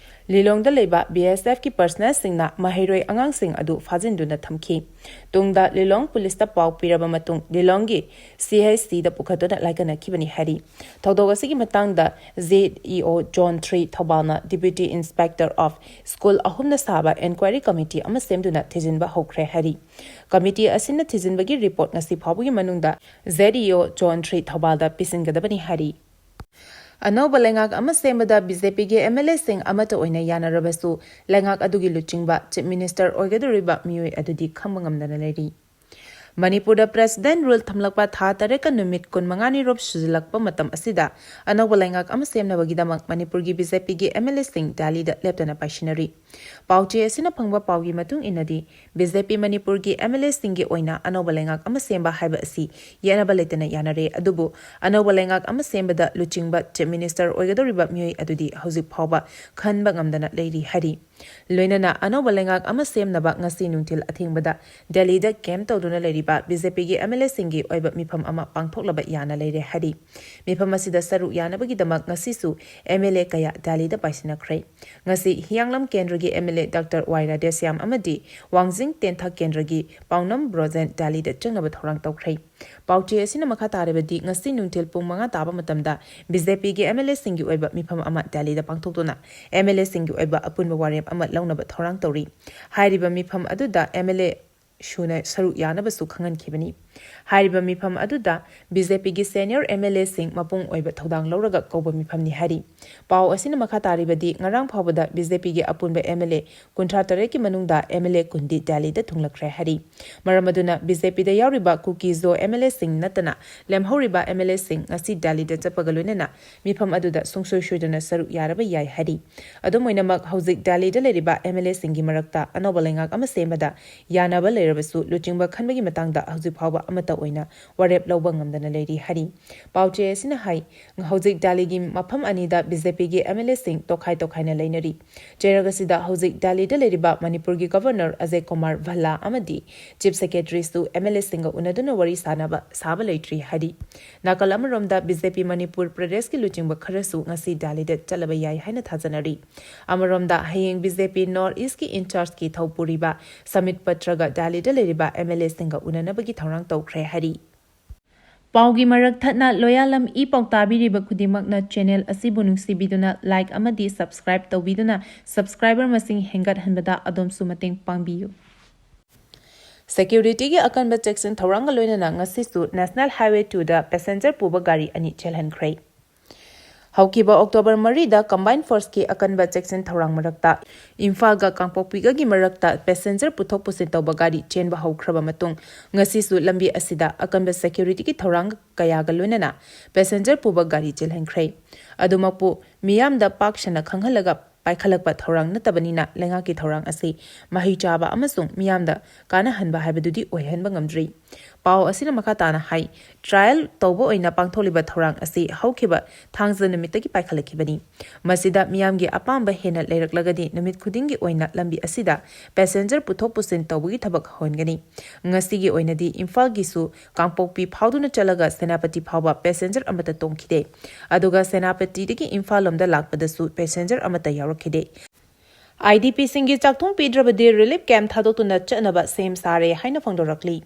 ꯂꯤꯂꯣꯡꯗ ꯂꯩꯕ B S F ꯀꯤ personnelꯁꯤꯡꯅ ꯃꯍꯩꯔꯣꯏ ꯑꯉꯥꯡꯁꯤꯡ ꯑꯗꯨ ꯐꯥꯖꯤꯟꯗꯨꯅ ꯊꯝꯈꯤ꯫ ꯇꯨꯡꯗ ꯂꯤꯂꯣꯡ ꯄꯨꯂꯤꯁꯇ ꯄꯥꯎ ꯄꯤꯔꯕ ꯃꯇꯨꯡ ꯂꯤꯂꯣꯡꯒꯤ C H Cꯗ ꯄꯨꯈꯠꯇꯨꯅ ꯂꯥꯏꯀꯠꯅꯈꯤꯕꯅꯤ ꯍꯥꯏꯔꯤ꯫ ꯊꯧꯗꯣꯛ ꯑꯁꯤꯒꯤ ꯃꯇꯥꯡꯗ Z E O Zone three ꯊꯧꯕꯥꯜꯅ Deputy Inspector of School ꯑꯍꯨꯝꯅ ꯁꯥꯕ enquiry committee ꯑꯃ ꯁꯦꯝꯗꯨꯅ ꯊꯤꯖꯤꯟꯕ ꯍꯧꯈ꯭ꯔꯦ ꯍꯥꯏꯔꯤ꯫ Committee ꯑꯁꯤꯅ ꯊꯤꯖꯤꯟꯕꯒꯤ report ꯉꯁꯤ ꯐꯥꯎꯕꯒꯤ ꯃꯅꯨꯡꯗ Z E O Zone three ꯊꯧꯕꯥꯜꯗ ꯄꯤꯁꯤꯟꯒꯗꯕꯅꯤ ꯍꯥꯏꯔꯤ꯫ ꯑꯅꯧꯕ ꯂꯩꯉꯥꯛ ꯑꯃ ꯁꯦꯝꯕꯗ B J Pꯒꯤ M L Aꯁꯤꯡ ꯑꯃꯠꯇ ꯑꯣꯏꯅ ꯌꯥꯅꯔꯕꯁꯨ, ꯂꯩꯉꯥꯛ ꯑꯗꯨꯒꯤ ꯂꯨꯆꯤꯡꯕ Chief Minister ꯑꯣꯏꯒꯗꯧꯔꯤꯕ ꯃꯤꯑꯣꯏ ꯑꯗꯨꯗꯤ ꯈꯪꯕ ꯉꯝꯗꯅ ꯂꯩꯔꯤ꯫ ꯃꯅꯤꯄꯨꯔꯗ President Rule ꯊꯝꯂꯛꯄ ꯊꯥ ꯇꯔꯦꯠꯀ ꯅꯨꯃꯤꯠ ꯀꯨꯟꯃꯉꯥꯅꯤ ꯔꯣꯝ ꯁꯨꯖꯤꯜꯂꯛꯄ ꯃꯇꯝ ꯑꯁꯤꯗ, ꯑꯅꯧꯕ ꯂꯩꯉꯥꯛ ꯑꯃ ꯁꯦꯝꯅꯕꯒꯤꯗꯃꯛ ꯃꯅꯤꯄꯨꯔꯒꯤ B J Pꯒꯤ M L Aꯁꯤꯡ ꯗꯦꯜꯂꯤꯗ ꯂꯦꯞꯇꯅ ꯄꯥꯏꯁꯤꯟꯅꯔꯤ꯫ ꯄꯥꯎꯆꯦ ꯑꯁꯤꯅ ꯐꯪꯕ ꯄꯥꯎꯒꯤ ꯃꯇꯨꯡ ꯏꯟꯅꯗꯤ, B J P ꯃꯅꯤꯄꯨꯔꯒꯤ M L Aꯁꯤꯡꯒꯤ ꯑꯣꯏꯅ ꯑꯅꯧꯕ ꯂꯩꯉꯥꯛ ꯑꯃ ꯁꯦꯝꯕ ꯍꯥꯏꯕ ꯑꯁꯤ ꯌꯦꯠꯅꯕ ꯂꯩꯇꯅ ꯌꯥꯅꯔꯦ꯫ ꯑꯗꯨꯕꯨ ꯑꯅꯧꯕ ꯂꯩꯉꯥꯛ ꯑꯃ ꯁꯦꯝꯕꯗ ꯂꯨꯆꯤꯡꯕ Chief Minister ꯑꯣꯏꯒꯗꯧꯔꯤꯕ ꯃꯤꯑꯣꯏ ꯑꯗꯨꯗꯤ ꯍꯧꯖꯤꯛ ꯐꯥꯎꯕ ꯈꯟꯕ ꯉꯝꯗꯅ ꯂꯩꯔꯤ ꯍꯥꯏꯔꯤ꯫ ꯂꯣꯏꯅꯅ ꯑꯅꯧꯕ ꯂꯩꯉꯥꯛ ꯑꯃ ꯁꯦꯝꯅꯕ ꯉꯁꯤ ꯅꯨꯡꯊꯤꯜ ꯑꯊꯦꯡꯕꯗ ꯗꯦꯜꯂꯤꯗ camp ꯇꯧꯗꯨꯅ ꯂꯩꯔꯤꯕ ꯕꯤ ꯖꯦ ꯄꯤꯒꯤ ꯑꯦꯝ ꯑꯦꯜ ꯑꯦꯁꯤꯡꯒꯤ ꯑꯣꯏꯕ ꯃꯤꯐꯝ ꯑꯃ ꯄꯥꯡꯊꯣꯛꯂꯕ ꯌꯥꯅ ꯂꯩꯔꯦ ꯍꯥꯏꯔꯤ꯫ ꯃꯤꯐꯝ ꯑꯁꯤꯗ ꯁꯔꯨꯛ ꯌꯥꯅꯕꯒꯤꯗꯃꯛ ꯉꯁꯤꯁꯨ ꯑꯦꯝ ꯑꯦꯜ ꯑꯦ ꯀꯌꯥ ꯗꯦꯜꯂꯤꯗ ꯄꯥꯏꯁꯤꯟꯅꯈ꯭ꯔꯦ꯫ ꯉꯁꯤ ꯍꯤꯌꯥꯡꯂꯝ ꯀꯦꯟꯗ꯭ꯔꯒꯤ ꯑꯦꯝ ꯑꯦꯜ ꯑꯦ ꯗꯥꯛꯇꯔ ꯋꯥꯏ ꯔꯥꯙꯦꯁ꯭ꯌꯥꯝ ꯑꯃꯗꯤ ꯋꯥꯡꯖꯤꯡ ꯇꯦꯟꯊꯥ ꯀꯦꯟꯗ꯭ꯔꯒꯤ ꯄꯥꯎꯅꯝ ꯕ꯭ꯔꯣꯖꯦꯟ ꯗꯦꯜꯂꯤꯗ ꯆꯪꯅꯕ ꯊꯧꯔꯥꯡ ꯇꯧꯈ꯭ꯔꯦ꯫ ꯄꯥꯎꯆꯦ ꯑꯁꯤꯅ ꯃꯈꯥ ꯇꯥꯔꯕꯗꯤ ꯉꯁꯤ ꯅꯨꯡꯊꯤꯜ ꯄꯨꯡ ꯃꯉꯥ ꯇꯥꯕ ꯃꯇꯝꯗ ꯕꯤ ꯖꯦ ꯄꯤꯒꯤ ꯑꯦꯝ ꯑꯦꯜ ꯑꯦꯁꯤꯡꯒꯤ ꯑꯣꯏꯕ ꯃꯤꯐꯝ ꯑꯃ ꯗꯦꯜꯂꯤꯗ ꯄꯥꯡꯊꯣꯛꯇꯨꯅ ꯑꯦꯝ ꯑꯦꯜ ꯑꯦꯁꯤꯡꯒꯤ ꯑꯣꯏꯕ ꯑꯄꯨꯟꯕ ꯋꯥꯔꯦꯞ ꯑꯃ ꯂꯧꯅꯕ ꯊꯧꯔꯥꯡ ꯇꯧꯔꯤ꯫ ꯍꯥꯏꯔꯤꯕ ꯃꯤꯐꯝ ꯑꯗꯨꯗ ꯑꯦꯝ ꯑꯦꯜ ꯑꯦ ꯁꯨꯅ ꯁꯔꯨꯛ ꯌꯥꯅꯕꯁꯨ ꯈꯪꯍꯟꯈꯤꯕꯅꯤ꯫ ꯍꯥꯏꯔꯤꯕ ꯃꯤꯐꯝ ꯑꯗꯨꯗ ꯕꯤ ꯖꯦ ꯄꯤꯒꯤ ꯁꯦꯅꯤꯌꯔ ꯑꯦꯝ ꯑꯦꯜ ꯑꯦꯁꯤꯡ ꯃꯄꯨꯡ ꯑꯣꯏꯕ ꯊꯧꯗꯥꯡ ꯂꯧꯔꯒ ꯀꯧꯕ ꯃꯤꯐꯝꯅꯤ ꯍꯥꯏꯔꯤ꯫ ꯄꯥꯎ ꯑꯁꯤꯅ ꯃꯈꯥ ꯇꯥꯔꯤꯕꯗꯤ ꯉꯔꯥꯡ ꯐꯥꯎꯕꯗ ꯕꯤ ꯖꯦ ꯄꯤꯒꯤ ꯑꯄꯨꯟꯕ ꯑꯦꯝ ꯑꯦꯜ ꯑꯦ ꯀꯨꯟꯊ꯭ꯔꯥ ꯇꯔꯦꯠꯀꯤ ꯃꯅꯨꯡꯗ ꯑꯦꯝ ꯑꯦꯜ ꯑꯦ ꯀꯨꯟꯗꯤ ꯗꯦꯜꯂꯤꯗ ꯊꯨꯡꯂꯛꯈ꯭ꯔꯦ ꯍꯥꯏꯔꯤ꯫ ꯃꯔꯝ ꯑꯗꯨꯅ ꯕꯤ ꯖꯦ ꯄꯤꯗ ꯌꯥꯎꯔꯤꯕ ꯀꯨꯀꯤꯖꯣ ꯑꯦꯝ ꯑꯦꯜ ꯑꯦꯁꯤꯡ ꯅꯠꯇꯅ ꯂꯦꯝꯍꯧꯔꯤꯕ ꯑꯦꯝ ꯑꯦꯜ ꯑꯦꯁꯤꯡ ꯉꯁꯤ ꯗꯦꯜꯂꯤꯗ ꯆꯠꯄꯒ ꯂꯣꯏꯅꯅ ꯃꯤꯐꯝ ꯑꯗꯨꯗ ꯁꯨꯡꯁꯣꯏ ꯁꯣꯏꯗꯅ ꯁꯔꯨꯛ ꯌꯥꯔꯕ ꯌꯥꯏ ꯍꯥꯏꯔꯤ꯫ ꯑꯗꯨꯝ ꯑꯣꯏꯅꯃꯛ ꯍꯧꯖꯤꯛ ꯗꯦꯜꯂꯤꯗ ꯂꯩꯔꯤꯕ ꯑꯦꯝ ꯑꯦꯜ ꯑꯦꯁꯤꯡꯒꯤ ꯃꯔꯛꯇ ꯑꯅꯧꯕ ꯂꯩꯉꯥꯛ ꯑꯃ ꯁꯦꯝꯕꯗ ꯌꯥꯅꯕ ꯂꯩꯔꯕꯁꯨ ꯂꯨꯆꯤꯡꯕ ꯈꯟꯕꯒꯤ ꯃꯇꯥꯡꯗ ꯍꯧꯖꯤꯛ ꯐꯥꯎꯕ ꯑꯃꯠꯇ ꯑꯣꯏꯅ ꯋꯥꯔꯦꯞ ꯂꯧꯕ ꯉꯝꯗꯅ ꯂꯩꯔꯤ ꯍꯥꯏꯔꯤ꯫ ꯄꯥꯎꯆꯦ ꯑꯁꯤꯅ ꯍꯥꯏ, ꯍꯧꯖꯤꯛ ꯗꯦꯜꯂꯤꯒꯤ ꯃꯐꯝ ꯑꯅꯤꯗ ꯕꯤ ꯖꯦ ꯄꯤꯒꯤ ꯑꯦꯝ ꯑꯦꯜ ꯑꯦꯁꯤꯡ ꯇꯣꯈꯥꯏ ꯇꯣꯈꯥꯏꯅ ꯂꯩꯅꯔꯤ꯫ ꯆꯩꯔꯛ ꯑꯁꯤꯗ ꯍꯧꯖꯤꯛ ꯗꯦꯜꯂꯤꯗ ꯂꯩꯔꯤꯕ ꯃꯅꯤꯄꯨꯔꯒꯤ ꯒꯚꯔꯅꯔ ꯑꯖꯌ ꯀꯨꯃꯥꯔ ꯚꯜꯂꯥ ꯑꯃꯗꯤ ꯆꯤꯐ ꯁꯦꯀ꯭ꯔꯦꯇꯔꯤꯁꯨ ꯑꯦꯝ ꯑꯦꯜ ꯑꯦꯁꯤꯡꯒ ꯎꯅꯗꯨꯅ ꯋꯥꯔꯤ ꯁꯥꯅꯕ ꯁꯥꯕ ꯂꯩꯇ꯭ꯔꯤ ꯍꯥꯏꯔꯤ꯫ ꯅꯥꯀꯜ ꯑꯃꯔꯣꯝꯗ ꯕꯤ ꯖꯦ ꯄꯤ ꯃꯅꯤꯄꯨꯔ ꯄ꯭ꯔꯗꯦꯁꯀꯤ ꯂꯨꯆꯤꯡꯕ ꯈꯔꯁꯨ ꯉꯁꯤ ꯗꯦꯜꯂꯤꯗ ꯆꯠꯂꯕ ꯌꯥꯏ ꯍꯥꯏꯅ ꯊꯥꯖꯅꯔꯤ꯫ ꯑꯃꯔꯣꯝꯗ ꯍꯌꯦꯡ ꯕꯤ ꯖꯦ ꯄꯤ ꯅꯣꯔꯠ ꯏꯁꯀꯤ ꯏꯟꯆꯥꯔꯖꯀꯤ ꯊꯧ ꯄꯨꯔꯤꯕ ꯁꯃꯤꯠ ꯄꯇ꯭ꯔꯒ ꯗꯦꯜꯂꯤꯗ ꯂꯩꯔꯤꯕ ꯑꯦꯝ ꯑꯦꯜ ꯑꯦꯁꯤꯡꯒ ꯎꯅꯅꯕꯒꯤ ꯊꯧꯔꯥꯡ ꯇꯧꯈ꯭ꯔꯦ ꯍꯥꯏꯔꯤ꯫ ꯄꯥꯎꯒꯤ ꯃꯔꯛ ꯊꯠꯅ ꯂꯣꯌꯥꯂꯝ ꯏ ꯄꯥꯎ ꯇꯥꯕꯤꯔꯤꯕ ꯈꯨꯗꯤꯡꯃꯛꯅ ꯆꯦꯅꯦꯜ ꯑꯁꯤꯕꯨ ꯅꯨꯡꯁꯤꯕꯤꯗꯨꯅ ꯂꯥꯏꯛ ꯑꯃꯗꯤ ꯁꯕꯁꯀ꯭ꯔꯥꯏꯕ ꯇꯧꯕꯤꯗꯨꯅ ꯁꯕꯁꯀ꯭ꯔꯥꯏꯕꯔ ꯃꯁꯤꯡ ꯍꯦꯟꯒꯠꯍꯟꯕꯗ ꯑꯗꯣꯝꯁꯨ ꯃꯇꯦꯡ ꯄꯥꯡꯕꯤꯌꯨ꯫ ꯁꯦꯀ꯭ꯌꯨꯔꯤꯇꯤꯒꯤ ꯑꯀꯟꯕ ꯆꯦꯛꯁꯤꯟ ꯊꯧꯔꯥꯡꯒ ꯂꯣꯏꯅꯅ ꯉꯁꯤꯁꯨ ꯅꯦꯁꯅꯦꯜ ꯍꯥꯏꯋꯦ ꯇꯨꯗ ꯄꯦꯁꯦꯟꯖꯔ ꯄꯨꯕ ꯒꯥꯔꯤ ꯑꯅꯤ ꯆꯦꯜꯍꯟꯈ꯭ꯔꯦ꯫ ꯍꯧꯈꯤꯕ ꯑꯣꯛꯇꯣꯕꯔ ꯃꯔꯤꯗ ꯀꯝꯕꯥꯏꯟ ꯐꯣꯔꯁꯀꯤ ꯑꯀꯟꯕ ꯆꯦꯛꯁꯤꯟ ꯊꯧꯔꯥꯡ ꯃꯔꯛꯇ ꯏꯝꯐꯥꯜꯒ ꯀꯥꯡꯄꯣꯛꯄꯤꯒꯒꯤ ꯃꯔꯛꯇ ꯄꯦꯁꯦꯟꯖꯔ ꯄꯨꯊꯣꯛ ꯄꯨꯁꯤꯟ ꯇꯧꯕ ꯒꯥꯔꯤ ꯆꯦꯟꯕ ꯍꯧꯈ꯭ꯔꯕ ꯃꯇꯨꯡ ꯉꯁꯤꯁꯨ ꯂꯝꯕꯤ ꯑꯁꯤꯗ ꯑꯀꯟꯕ ꯁꯦꯀ꯭ꯌꯨꯔꯤꯇꯤꯒꯤ ꯊꯧꯔꯥꯡ ꯀꯌꯥꯒ ꯂꯣꯏꯅꯅ ꯄꯦꯁꯦꯟꯖꯔ ꯄꯨꯕ ꯒꯥꯔꯤ ꯆꯦꯜꯍꯟꯈ꯭ꯔꯦ꯫ ꯑꯗꯨꯃꯛꯄꯨ ꯃꯤꯌꯥꯝꯗ ꯄꯥꯛ ꯁꯟꯅ ꯈꯪꯍꯜꯂꯒ ꯄꯥꯏꯈꯠꯂꯛꯄ ꯊꯧꯔꯥꯡ ꯅꯠꯇꯕꯅꯤꯅ ꯂꯩꯉꯥꯛꯀꯤ ꯊꯧꯔꯥꯡ ꯑꯁꯤ ꯃꯍꯩ ꯆꯥꯕ ꯑꯃꯁꯨꯡ ꯃꯤꯌꯥꯝꯗ ꯀꯥꯟꯅꯍꯟꯕ ꯍꯥꯏꯕꯗꯨꯗꯤ ꯑꯣꯏꯍꯟꯕ ꯉꯝꯗ꯭ꯔꯤ꯫ ꯄꯥꯎ ꯑꯁꯤꯅ ꯃꯈꯥ ꯇꯥꯅ ꯍꯥꯏ, ꯇ꯭ꯔꯥꯏꯌꯦꯜ ꯇꯧꯕ ꯑꯣꯏꯅ ꯄꯥꯡꯊꯣꯛꯂꯤꯕ ꯊꯧꯔꯥꯡ ꯑꯁꯤ ꯍꯧꯈꯤꯕ ꯊꯥꯡꯖ ꯅꯨꯃꯤꯠꯇꯒꯤ ꯄꯥꯏꯈꯠꯂꯛꯈꯤꯕꯅꯤ꯫ ꯃꯁꯤꯗ ꯃꯤꯌꯥꯝꯒꯤ ꯑꯄꯥꯝꯕ ꯍꯦꯟꯅ ꯂꯩꯔꯛꯂꯒꯗꯤ ꯅꯨꯃꯤꯠ ꯈꯨꯗꯤꯡꯒꯤ ꯑꯣꯏꯅ ꯂꯝꯕꯤ ꯑꯁꯤꯗ ꯄꯦꯁꯦꯟꯖꯔ ꯄꯨꯊꯣꯛ ꯄꯨꯁꯤꯟ ꯇꯧꯕꯒꯤ ꯊꯕꯛ ꯍꯧꯍꯟꯒꯅꯤ꯫ ꯉꯁꯤꯒꯤ ꯑꯣꯏꯅꯗꯤ ꯏꯝꯐꯥꯜꯒꯤꯁꯨ ꯀꯥꯡꯄꯣꯛꯄꯤ ꯐꯥꯎꯗꯨꯅ ꯆꯠꯂꯒ ꯁꯦꯅꯥꯄꯇꯤ ꯐꯥꯎꯕ ꯄꯦꯁꯦꯟꯖꯔ ꯑꯃꯠꯇ ꯇꯣꯡꯈꯤꯗꯦ꯫ ꯑꯗꯨꯒ ꯁꯦꯅꯥꯄꯇꯤꯗꯒꯤ ꯏꯝꯐꯥꯜ ꯂꯣꯝꯗ ꯂꯥꯛꯄꯗꯁꯨ ꯄꯦꯁꯦꯟꯖꯔ ꯑꯃꯠꯇ ꯌꯥꯎꯔꯛꯈꯤꯗꯦ꯫ ꯑꯥꯏ ꯗꯤ ꯄꯤꯁꯤꯡꯒꯤ ꯆꯥꯛꯊꯨꯡ ꯄꯤꯗ꯭ꯔꯕꯗꯤ ꯔꯤꯂꯤꯐ ꯀꯦꯝꯞ ꯊꯥꯗꯣꯛꯇꯨꯅ ꯆꯠꯅꯕ ꯁꯦꯝ ꯁꯥꯔꯦ ꯍꯥꯏꯅ ꯐꯣꯡꯗꯣꯔꯛꯂꯤ꯫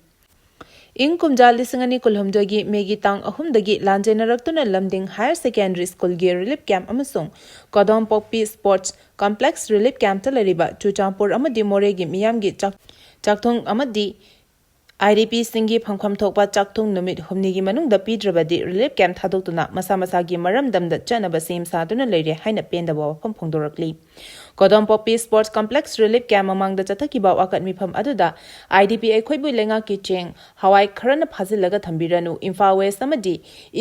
ꯏꯪ ꯀꯨꯝꯖꯥ ꯂꯤꯁꯤꯡ ꯑꯅꯤ ꯀꯨꯟꯍꯨꯝꯗꯣꯏꯒꯤ ꯃꯦꯒꯤ ꯇꯥꯡ ꯑꯍꯨꯝꯗꯒꯤ ꯂꯥꯟꯖꯦꯟꯅꯔꯛꯇꯨꯅ ꯂꯝꯗꯤꯡ ꯍꯥꯌꯔ ꯁꯦꯀꯦꯟꯗꯔꯤ ꯁ꯭ꯀꯨꯜꯒꯤ ꯔꯤꯂꯤꯐ ꯀꯦꯝꯞ ꯑꯃꯁꯨꯡ ꯀꯣꯗꯣꯝꯄꯣꯛꯄꯤ ꯁ꯭ꯄꯣꯔꯠꯁ ꯀꯝꯄ꯭ꯂꯦꯛꯁ ꯔꯤꯂꯤꯐ ꯀꯦꯝꯞꯇ ꯂꯩꯔꯤꯕ ꯆꯨꯔꯆꯥꯟꯄꯨꯔ ꯑꯃꯗꯤ ꯃꯣꯔꯦꯒꯤ ꯃꯤꯌꯥꯝꯒꯤ ꯆꯥꯛ-, ꯆꯥꯛꯊꯨꯡ ꯑꯃꯗꯤ ꯑꯥꯏ ꯗꯤ ꯄꯤꯁꯤꯡꯒꯤ ꯐꯪꯐꯝ ꯊꯣꯛꯄ ꯆꯥꯛꯊꯨꯡ ꯅꯨꯃꯤꯠ ꯍꯨꯝꯅꯤꯒꯤ ꯃꯅꯨꯡꯗ ꯄꯤꯗ꯭ꯔꯕꯗꯤ ꯔꯤꯂꯤꯐ ꯀꯦꯝꯞ ꯊꯥꯗꯣꯛꯇꯨꯅ ꯃꯁꯥ ꯃꯁꯥꯒꯤ ꯃꯔꯝꯗꯝꯗ ꯆꯠꯅꯕ ꯁꯦꯝ ꯁꯥꯗꯨꯅ ꯂꯩꯔꯦ ꯍꯥꯏꯅ ꯄꯦꯟꯗꯕ ꯋꯥꯐꯝ ꯐꯣꯡꯗꯣꯔꯛꯂꯤ꯫ ꯀꯣꯗꯣꯝꯄꯣꯛꯄꯤ ꯁ꯭ꯄꯣꯔꯠꯁ ꯀꯝꯄ꯭ꯂꯦꯛꯁ ꯔꯤꯂꯤꯐ ꯀꯦꯝꯞ ꯃꯃꯥꯡꯗ ꯆꯠꯊꯈꯤꯕ ꯋꯥꯀꯠ ꯃꯤꯐꯝ ꯑꯗꯨꯗ ꯑꯥꯏ ꯗꯤ ꯄꯤ ꯑꯩꯈꯣꯏꯕꯨ ꯂꯩꯉꯥꯛꯀꯤ ꯆꯦꯡ, ꯍꯋꯥꯏ ꯈꯔꯅ ꯐꯥꯖꯤꯜꯂꯒ ꯊꯝꯕꯤꯔꯅꯨ, ꯏꯝꯐꯥꯜ ꯋꯦꯁ ꯑꯃꯗꯤ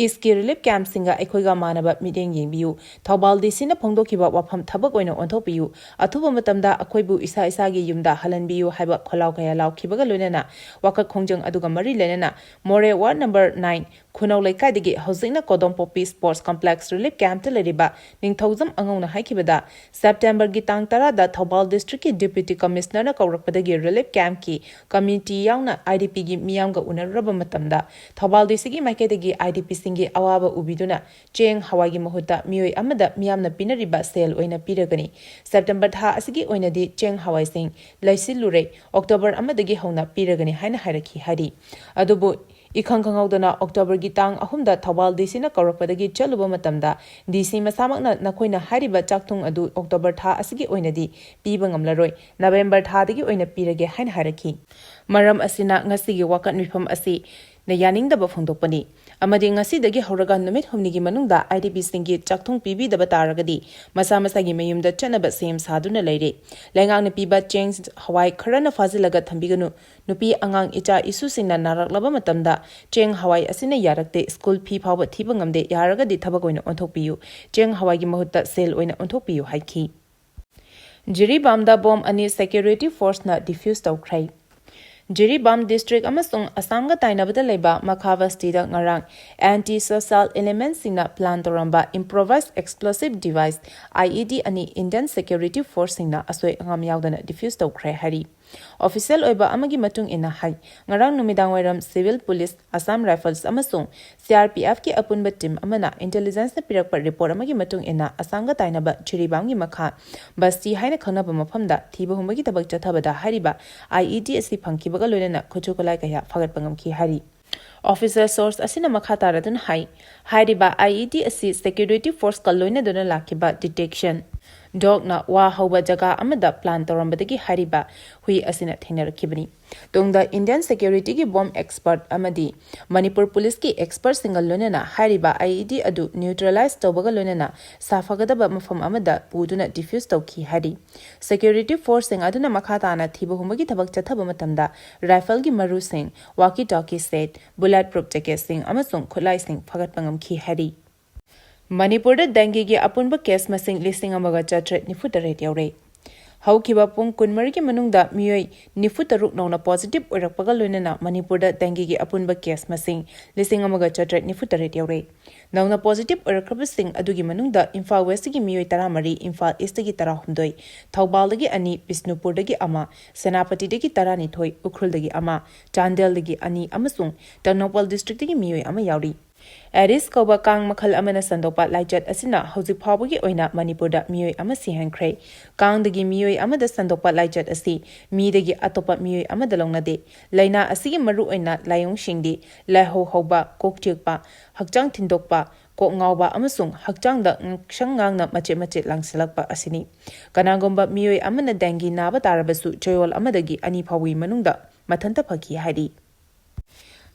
ꯏꯁ꯭ꯠꯀꯤ ꯔꯤꯂꯤꯐ ꯀꯦꯝꯞꯁꯤꯡꯒ ꯑꯩꯈꯣꯏꯒ ꯃꯥꯟꯅꯕ ꯃꯤꯠꯌꯦꯡ ꯌꯦꯡꯕꯤꯌꯨ, ꯊꯧꯕꯥꯜ ꯗꯤ ꯁꯤꯅ ꯐꯣꯡꯗꯣꯛꯈꯤꯕ ꯋꯥꯐꯝ ꯊꯕꯛ ꯑꯣꯏꯅ ꯑꯣꯟꯊꯣꯛꯄꯤꯌꯨ, ꯑꯊꯨꯕ ꯃꯇꯝꯗ ꯑꯩꯈꯣꯏꯕꯨ ꯏꯁꯥ ꯏꯁꯥꯒꯤ ꯌꯨꯝꯗ ꯍꯜꯍꯟꯕꯤꯌꯨ ꯍꯥꯏꯕ ꯈꯣꯜꯂꯥꯎ ꯀꯌꯥ ꯂꯥꯎꯈꯤꯕꯒ ꯂꯣꯏꯅꯅ ꯋꯥꯀꯠ ꯈꯣꯡꯖꯪ ꯑꯗꯨꯒ ꯃꯔꯤ ꯂꯩꯅꯅ ꯃꯣꯔꯦ ꯋꯥꯔꯗ ꯅꯝꯕꯔ ꯅꯥꯏꯟ ꯈꯨꯅꯧ ꯂꯩꯀꯥꯏꯗꯒꯤ ꯍꯧꯖꯤꯛꯅ ꯀꯣꯗꯣꯝꯄꯣꯛꯄꯤ ꯁ꯭ꯄꯣꯔꯠꯁ ꯀꯝꯄ꯭ꯂꯦꯛꯁ ꯔꯤꯂꯤꯐ ꯀꯦꯝꯞꯇ ꯂꯩꯔꯤꯕ ꯅꯤꯡꯊꯧꯖꯝ ꯑꯉꯧꯅ ꯍꯥꯏꯈꯤꯕꯗ, ꯁꯦꯞꯇꯦꯝꯕꯔꯒꯤ ꯇꯥꯡ ꯇꯔꯥꯗ ꯊꯧꯕꯥꯜ ꯗꯤꯁꯇ꯭ꯔꯤꯛꯀꯤ ꯗꯤꯄ꯭ꯌꯨꯇꯤ ꯀꯃꯤꯁꯅꯔꯅ ꯀꯧꯔꯛꯄꯗꯒꯤ ꯔꯤꯂꯤꯐ ꯀꯦꯝꯞꯀꯤ ꯀꯃꯤꯇꯤ ꯌꯥꯎꯅ ꯑꯥꯏ ꯗꯤ ꯄꯤꯒꯤ ꯃꯤꯌꯥꯝꯒ ꯎꯅꯔꯨꯔꯕ ꯃꯇꯝꯗ, ꯊꯧꯕꯥꯜ ꯗꯤ ꯁꯤꯒꯤ ꯃꯥꯏꯀꯩꯗꯒꯤ ꯑꯥꯏ ꯗꯤ ꯄꯤꯁꯤꯡꯒꯤ ꯑꯋꯥꯕ ꯎꯕꯤꯗꯨꯅ ꯆꯦꯡ ꯍꯋꯥꯏꯒꯤ ꯃꯍꯨꯠꯇ ꯃꯤꯑꯣꯏ ꯑꯃꯗ ꯃꯤꯌꯥꯝꯅ ꯄꯤꯅꯔꯤꯕ ꯁꯦꯜ ꯑꯣꯏꯅ ꯄꯤꯔꯒꯅꯤ꯫ ꯁꯦꯞꯇꯦꯝꯕꯔ ꯊꯥ ꯑꯁꯤꯒꯤ ꯑꯣꯏꯅꯗꯤ ꯆꯦꯡ ꯍꯋꯥꯏꯁꯤꯡ ꯂꯩꯁꯤꯜꯂꯨꯔꯦ, ꯑꯣꯛꯇꯣꯕꯔ ꯑꯃꯗꯒꯤ ꯍꯧꯅ ꯄꯤꯔꯒꯅꯤ ꯍꯥꯏꯅ ꯍꯥꯏꯔꯛꯈꯤ ꯍꯥꯏꯔꯤ꯫ ꯑꯗꯨꯕꯨ ꯏꯈꯪ ꯈꯪꯍꯧꯗꯅ ꯑꯣꯛꯇꯣꯕꯔꯒꯤ ꯇꯥꯡ ꯑꯍꯨꯝꯗ ꯊꯧꯕꯥꯜ ꯗꯤ ꯁꯤꯅ ꯀꯧꯔꯛꯄꯗꯒꯤ ꯆꯠꯂꯨꯕ ꯃꯇꯝꯗ, ꯗꯤ ꯁꯤ ꯃꯁꯥꯃꯛꯅ ꯅꯈꯣꯏꯅ ꯍꯥꯏꯔꯤꯕ ꯆꯥꯛꯊꯨꯡ ꯑꯗꯨ ꯑꯣꯛꯇꯣꯕꯔ ꯊꯥ ꯑꯁꯤꯒꯤ ꯑꯣꯏꯅꯗꯤ ꯄꯤꯕ ꯉꯝꯂꯔꯣꯏ, ꯅꯕꯦꯝꯕꯔ ꯊꯥꯗꯒꯤ ꯑꯣꯏꯅ ꯄꯤꯔꯒꯦ ꯍꯥꯏꯅ ꯍꯥꯏꯔꯛꯈꯤ꯫ ꯃꯔꯝ ꯑꯁꯤꯅ ꯉꯁꯤꯒꯤ ꯋꯥꯀꯠ ꯃꯤꯐꯝ ꯑꯁꯤꯅ ꯌꯥꯅꯤꯡꯗꯕ ꯐꯣꯡꯗꯣꯛꯄꯅꯤ꯫ ꯑꯃꯗꯤ ꯉꯁꯤꯗꯒꯤ ꯍꯧꯔꯒ ꯅꯨꯃꯤꯠ ꯍꯨꯝꯅꯤꯒꯤ ꯃꯅꯨꯡꯗ ꯑꯥꯏ ꯗꯤ ꯄꯤꯁꯤꯡꯒꯤ ꯆꯥꯛꯊꯨꯡ ꯄꯤꯕꯤꯗꯕ ꯇꯥꯔꯒꯗꯤ ꯃꯁꯥ ꯃꯁꯥꯒꯤ ꯃꯌꯨꯝꯗ ꯆꯠꯅꯕ ꯁꯦꯝ ꯁꯥꯗꯨꯅ ꯂꯩꯔꯦ꯫ ꯂꯩꯉꯥꯛꯅ ꯄꯤꯕ ꯆꯦꯡ, ꯍꯋꯥꯏ ꯈꯔꯅ ꯐꯥꯖꯤꯜꯂꯒ ꯊꯝꯕꯤꯒꯅꯨ꯫ ꯅꯨꯄꯤ ꯑꯉꯥꯡ ꯏꯆꯥ ꯏꯁꯨꯁꯤꯡꯅ ꯅꯥꯔꯛꯂꯕ ꯃꯇꯝꯗ ꯆꯦꯡ ꯍꯋꯥꯏ ꯑꯁꯤꯅ ꯌꯥꯔꯛꯇꯦ, ꯁ꯭ꯀꯨꯜ ꯐꯤ ꯐꯥꯎꯕ ꯊꯤꯕ ꯉꯝꯗꯦ, ꯌꯥꯔꯒꯗꯤ ꯊꯕꯛ ꯑꯣꯏꯅ ꯑꯣꯟꯊꯣꯛꯄꯤꯌꯨ, ꯆꯦꯡ ꯍꯋꯥꯏꯒꯤ ꯃꯍꯨꯠꯇ ꯁꯦꯜ ꯑꯣꯏꯅ ꯑꯣꯟꯊꯣꯛꯄꯤꯌꯨ ꯍꯥꯏꯈꯤ꯫ ꯖꯤꯔꯤꯕꯥꯝꯗ ꯕꯣꯝ ꯑꯅꯤ ꯁꯦꯀ꯭ꯌꯨꯔꯤꯇꯤ ꯐꯣꯔꯁꯅ ꯗꯤꯐ꯭ꯌꯨꯁ ꯇꯧꯈ꯭ꯔꯦ꯫ ꯖꯤꯔꯤꯕꯥꯝ ꯗꯤꯁꯇ꯭ꯔꯤꯛ ꯑꯃꯁꯨꯡ ꯑꯁꯥꯝꯒ ꯇꯥꯏꯅꯕꯗ ꯂꯩꯕ ꯃꯈꯥ ꯕꯁꯇꯤꯗ ꯉꯔꯥꯡ anti social elementsꯁꯤꯡꯅ plan ꯇꯧꯔꯝꯕ improvised explosive device, IED, ꯑꯅꯤ Indian security forceꯁꯤꯡꯅ ꯑꯁꯣꯏ ꯑꯉꯥꯝ ꯌꯥꯎꯗꯅ defuse ꯇꯧꯈ꯭ꯔꯦ ꯍꯥꯏꯔꯤ꯫ Official ꯑꯣꯏꯕ ꯑꯃꯒꯤ ꯃꯇꯨꯡ ꯏꯟꯅ ꯍꯥꯏ, ꯉꯔꯥꯡ ꯅꯨꯃꯤꯗꯥꯡ ꯋꯥꯏꯔꯝ civil police, Assam Rifles ꯑꯃꯁꯨꯡ CRPFꯀꯤ ꯑꯄꯨꯟꯕ team ꯑꯃꯅ intelligenceꯅ ꯄꯤꯔꯛꯄ report ꯑꯃꯒꯤ ꯃꯇꯨꯡ ꯏꯟꯅ ꯑꯁꯥꯝꯒ ꯇꯥꯏꯅꯕ ꯖꯤꯔꯤꯕꯥꯝꯒꯤ ꯃꯈꯥ ꯕꯁꯇꯤ ꯍꯥꯏꯅ ꯈꯪꯅꯕ ꯃꯐꯝꯗ ꯊꯤꯕ ꯍꯨꯝꯕꯒꯤ ꯊꯕꯛ ꯆꯠꯊꯕꯗ ꯍꯥꯏꯔꯤꯕ IED ꯑꯁꯤ ꯐꯪꯈꯤꯕꯒ ꯂꯣꯏꯅꯅ ꯈꯨꯠꯁꯨ ꯈꯨꯠꯂꯥꯏ ꯀꯌꯥ ꯐꯥꯒꯠꯄ ꯉꯝꯈꯤ ꯍꯥꯏꯔꯤ꯫ Official source ꯑꯁꯤꯅ ꯃꯈꯥ ꯇꯥꯔꯗꯨꯅ ꯍꯥꯏ, ꯍꯥꯏꯔꯤꯕ IED ꯑꯁꯤ security forceꯀ ꯂꯣꯏꯅꯗꯨꯅ ꯂꯥꯛꯈꯤꯕ detection dogꯅ ꯋꯥ ꯍꯧꯕ ꯖꯒꯥ ꯑꯃꯗ plan ꯇꯧꯔꯝꯕꯗꯒꯤ ꯍꯥꯏꯔꯤꯕ ꯍꯨꯏ ꯑꯁꯤꯅ ꯊꯦꯡꯅꯔꯛꯈꯤꯕꯅꯤ꯫ ꯇꯨꯡꯗ Indian securityꯒꯤ bomb expert ꯑꯃꯗꯤ ꯃꯅꯤꯄꯨꯔ policeꯀꯤ expertꯁꯤꯡꯒ ꯂꯣꯏꯅꯅ ꯍꯥꯏꯔꯤꯕ IED ꯑꯗꯨ neutralize ꯇꯧꯕꯒ ꯂꯣꯏꯅꯅ ꯁꯥꯐꯒꯗꯕ ꯃꯐꯝ ꯑꯃꯗ ꯄꯨꯗꯨꯅ defuse ꯇꯧꯈꯤ ꯍꯥꯏꯔꯤ꯫ Security forceꯁꯤꯡ ꯑꯗꯨꯅ ꯃꯈꯥ ꯇꯥꯅ ꯊꯤꯕ ꯍꯨꯝꯕꯒꯤ ꯊꯕꯛ ꯆꯠꯊꯕ ꯃꯇꯝꯗ rifleꯒꯤ ꯃꯔꯨꯁꯤꯡ, walkie talkie set, bullet proof jacketꯁꯤꯡ ꯑꯃꯁꯨꯡ ꯈꯨꯠꯂꯥꯏꯁꯤꯡ ꯐꯥꯒꯠꯄ ꯉꯝꯈꯤ ꯍꯥꯏꯔꯤ꯫ ꯃꯅꯤꯄꯨꯔꯗ dengueꯒꯤ ꯑꯄꯨꯟꯕ case ꯃꯁꯤꯡ ꯂꯤꯁꯤꯡ ꯑꯃꯒ ꯆꯥꯇ꯭ꯔꯦꯠ ꯅꯤꯐꯨ ꯇꯔꯦꯠ ꯌꯧꯔꯦ꯫ ꯍꯧꯈꯤꯕ ꯄꯨꯡ ꯀꯨꯟꯃꯔꯤꯒꯤ ꯃꯅꯨꯡꯗ ꯃꯤꯑꯣꯏ ꯅꯤꯐꯨ ꯇꯔꯨꯛ ꯅꯧꯅ positive ꯑꯣꯏꯔꯛꯄꯒ ꯂꯣꯏꯅꯅ ꯃꯅꯤꯄꯨꯔꯗ dengueꯒꯤ ꯑꯄꯨꯟꯕ case ꯃꯁꯤꯡ ꯂꯤꯁꯤꯡ ꯑꯃꯒ ꯆꯥꯇ꯭ꯔꯦꯠ ꯅꯤꯐꯨ ꯇꯔꯦꯠ ꯌꯧꯔꯦ꯫ ꯅꯧꯅ positive ꯑꯣꯏꯔꯛꯈ꯭ꯔꯕꯁꯤꯡ ꯑꯗꯨꯒꯤ ꯃꯅꯨꯡꯗ ꯏꯝꯐꯥꯜ Westꯇꯒꯤ ꯃꯤꯑꯣꯏ ꯇꯔꯥꯃꯔꯤ, ꯏꯝꯐꯥꯜ Eastꯇꯒꯤ ꯇꯔꯥꯍꯨꯝꯗꯣꯏ, ꯊꯧꯕꯥꯜꯗꯒꯤ ꯑꯅꯤ, ꯕꯤꯁꯅꯨꯄꯨꯔꯗꯒꯤ ꯑꯃ, ꯁꯦꯅꯥꯄꯇꯤꯗꯒꯤ ꯇꯔꯥꯅꯤꯊꯣꯏ, ꯎꯈ꯭ꯔꯨꯜꯗꯒꯤ ꯑꯃ, ꯆꯥꯟꯗꯦꯜꯗꯒꯤ ꯑꯅꯤ ꯑꯃꯁꯨꯡ ꯇꯦꯡꯅꯧꯄꯜ districtꯇꯒꯤ ꯃꯤꯑꯣꯏ ꯑꯃ ꯌꯥꯎꯔꯤ꯫ Aedes ꯀꯧꯕ ꯀꯥꯡ ꯃꯈꯜ ꯑꯃꯅ ꯁꯟꯗꯣꯛꯄ ꯂꯥꯏꯆꯠ ꯑꯁꯤꯅ ꯍꯧꯖꯤꯛ ꯐꯥꯎꯕꯒꯤ ꯑꯣꯏꯅ ꯃꯅꯤꯄꯨꯔꯗ ꯃꯤꯑꯣꯏ ꯑꯃ ꯁꯤꯍꯟꯈ꯭ꯔꯦ꯫ ꯀꯥꯡꯗꯒꯤ ꯃꯤꯑꯣꯏ ꯑꯃꯗ ꯁꯟꯗꯣꯛꯄ ꯂꯥꯏꯆꯠ ꯑꯁꯤ ꯃꯤꯗꯒꯤ ꯑꯇꯣꯞꯄ ꯃꯤꯑꯣꯏ ꯑꯃꯗ ꯂꯧꯅꯗꯦ꯫ ꯂꯥꯏꯅꯥ ꯑꯁꯤꯒꯤ ꯃꯔꯨꯑꯣꯏꯅ ꯂꯥꯏꯑꯣꯡꯁꯤꯡꯗꯤ ꯂꯥꯏꯍꯧ ꯍꯧꯕ, ꯀꯣꯛ ꯆꯤꯛꯄ, ꯍꯛꯆꯥꯡ ꯊꯤꯟꯗꯣꯛꯄ, ꯀꯣꯛ ꯉꯥꯎꯕ ꯑꯃꯁꯨꯡ ꯍꯛꯆꯥꯡꯗ ꯉꯛꯁꯪ ꯉꯥꯡꯅ ꯃꯆꯦꯠ ꯃꯆꯦꯠ ꯂꯥꯡꯁꯤꯜꯂꯛꯄ ꯑꯁꯤꯅꯤ꯫ ꯀꯅꯥꯒꯨꯝꯕ ꯃꯤꯑꯣꯏ ꯑꯃꯅ dengue ꯅꯥꯕ ꯇꯥꯔꯕꯁꯨ ꯆꯌꯣꯜ ꯑꯃꯗꯒꯤ ꯑꯅꯤ ꯐꯥꯎꯕꯒꯤ ꯃꯅꯨꯡꯗ ꯃꯊꯟꯇ ꯐꯈꯤ ꯍꯥꯏꯔꯤ꯫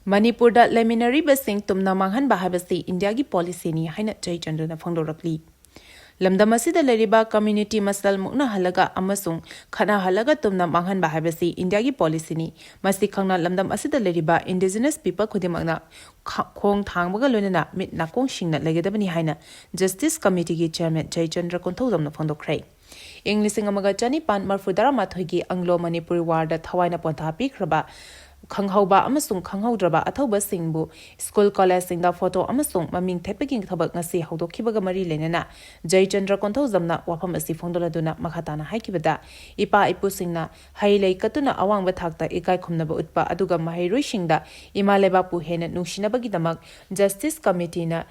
ꯃꯅꯤꯄꯨꯔꯗ ꯂꯩꯃꯤꯟꯅꯔꯤꯕꯁꯤꯡ ꯇꯨꯝꯅ ꯃꯥꯡꯍꯟꯕ ꯍꯥꯏꯕꯁꯤ ꯏꯟꯗꯤꯌꯥꯒꯤ policyꯅꯤ ꯍꯥꯏꯅ ꯖꯌꯆꯟꯗ꯭ꯔꯅ ꯐꯣꯡꯗꯣꯔꯛꯂꯤ꯫ ꯂꯝꯗꯝ ꯑꯁꯤꯗ ꯂꯩꯔꯤꯕ community ꯃꯁꯦꯜ ꯃꯨꯛꯅꯍꯜꯂꯒ ꯑꯃꯁꯨꯡ ꯈꯠꯅꯍꯜꯂꯒ ꯇꯨꯝꯅ ꯃꯥꯡꯍꯟꯕ ꯍꯥꯏꯕꯁꯤ ꯏꯟꯗꯤꯌꯥꯒꯤ policyꯅꯤ꯫ ꯃꯁꯤ ꯈꯪꯅ ꯂꯝꯗꯝ ꯑꯁꯤꯗ ꯂꯩꯔꯤꯕ indigenous people ꯈꯨꯗꯤꯡꯃꯛꯅ ꯈ-, ꯈꯣꯡ ꯊꯥꯡꯕꯒ ꯂꯣꯏꯅꯅ ꯃꯤꯠ ꯅꯥꯀꯣꯡ ꯁꯤꯡꯅ ꯂꯩꯒꯗꯕꯅꯤ ꯍꯥꯏꯅ Justice Committeeꯒꯤ chairman ꯖꯌꯆꯟꯗ꯭ꯔ ꯀꯣꯟꯊꯧꯖꯝꯅ ꯐꯣꯡꯗꯣꯛꯈ꯭ꯔꯦ꯫ ꯏꯪ ꯂꯤꯁꯤꯡ ꯑꯃꯒ ꯆꯅꯤꯄꯥꯟ ꯃꯔꯐꯨ ꯇꯔꯥꯃꯥꯊꯣꯏꯒꯤ ꯑꯪꯒ꯭ꯂꯣ ꯃꯅꯤꯄꯨꯔꯤ ꯋꯥꯔꯗ ꯊꯋꯥꯏꯅ ꯄꯣꯟꯊꯥ ꯄꯤꯈ꯭ꯔꯕ ꯈꯪꯍꯧꯕ ꯑꯃꯁꯨꯡ ꯈꯪꯍꯧꯗ꯭ꯔꯕ ꯑꯊꯧꯕꯁꯤꯡꯕꯨ ꯁ꯭ꯀꯨꯜ ꯀꯣꯂꯦꯖꯁꯤꯡꯗ ꯐꯣꯇꯣ ꯑꯃꯁꯨꯡ ꯃꯃꯤꯡ ꯊꯦꯠꯄꯒꯤ ꯊꯕꯛ ꯉꯁꯤ ꯍꯧꯗꯣꯛꯈꯤꯕꯒ ꯃꯔꯤ ꯂꯩꯅꯅ ꯖꯌꯆꯟꯗ꯭ꯔ ꯀꯣꯟꯊꯧꯖꯝꯅ ꯋꯥꯐꯝ ꯑꯁꯤ ꯐꯣꯡꯗꯣꯛꯂꯗꯨꯅ ꯃꯈꯥ ꯇꯥꯅ ꯍꯥꯏꯈꯤꯕꯗ, ꯏꯄꯥ ꯏꯄꯨꯁꯤꯡꯅ ꯍꯩ ꯂꯩ ꯀꯠꯇꯨꯅ ꯑꯋꯥꯡꯕ ꯊꯥꯛꯇ ꯏꯀꯥꯏ ꯈꯨꯝꯅꯕ ꯎꯠꯄ ꯑꯗꯨꯒ ꯃꯍꯩꯔꯣꯏꯁꯤꯡꯗ ꯏꯃꯥ ꯂꯩꯕꯥꯛꯄꯨ ꯍꯦꯟꯅ ꯅꯨꯡꯁꯤꯅꯕꯒꯤꯗꯃꯛ ꯖꯁꯇꯤꯁ ꯀꯃꯤꯇꯤꯅ